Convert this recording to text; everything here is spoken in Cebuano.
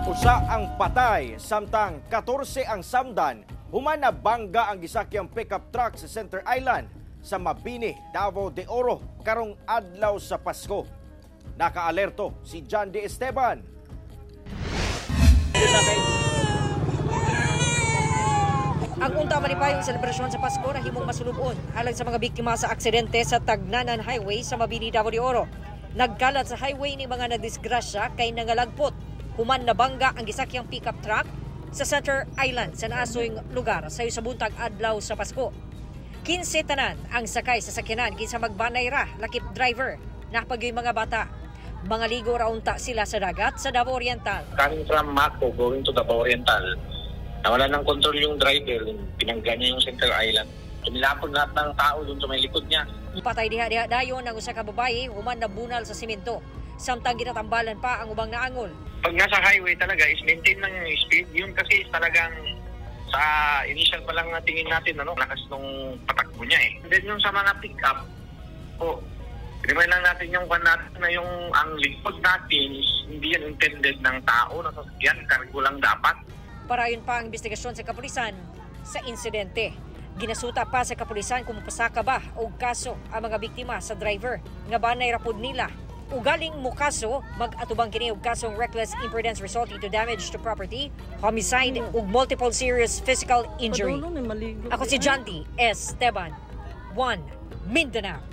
Usa ang patay samtang 14 ang samdan human nabangga ang gisakyang pickup truck sa Center Island sa Mabini, Davao de Oro karong adlaw sa Pasko. Nakaalerto si John D. Esteban. Ang unta malipayong selebrasyon sa Pasko na himong masulubon alang sa mga biktima sa aksidente sa Tagnanan Highway sa Mabini, Davao de Oro. Nagkalat sa highway ni mga nadisgrasya kay nangalagpot human nabangga ang gisakyang pickup truck sa Center Island sa naasoy lugar sayo sa buntag adlaw sa Pasko. 15 tanan ang sakay sa sakyanan kinsa magbanay ra lakip driver, napagyoy mga bata. Mga ligo ra unta sila sa dagat sa Davao Oriental. Coming from Maco going to Davao Oriental, nawala ng control yung driver, pinangga niya yung Center Island. Tumilapon lahat ng tao doon sa may likod niya. Patay diha-diha dayon ang usa ka babaye human nabunal sa simento. Samtang ginatambalan pa ang ubang naangol. Pag nasa highway talaga is maintain lang yung speed. Yun kasi is talagang sa initial pa lang na tingin natin, ano, lakas nung patakbo niya eh. And then yung sa mga pick-up, oh, remind lang natin yung kwan natin na yung ang likod natin is hindi yan intended ng tao na sasakyan, cargo lang dapat. Parayon pa ang investigasyon sa kapulisan sa insidente. Ginasuta pa sa kapulisan kung mopasaka ba og kaso ang mga biktima sa driver nga banay rapod nila. Ugaling mukaso, mag-atubang kini og kasong reckless imprudence resulting to damage to property, homicide ug multiple serious physical injury. Ako si John D. Esteban, 1 Mindanao.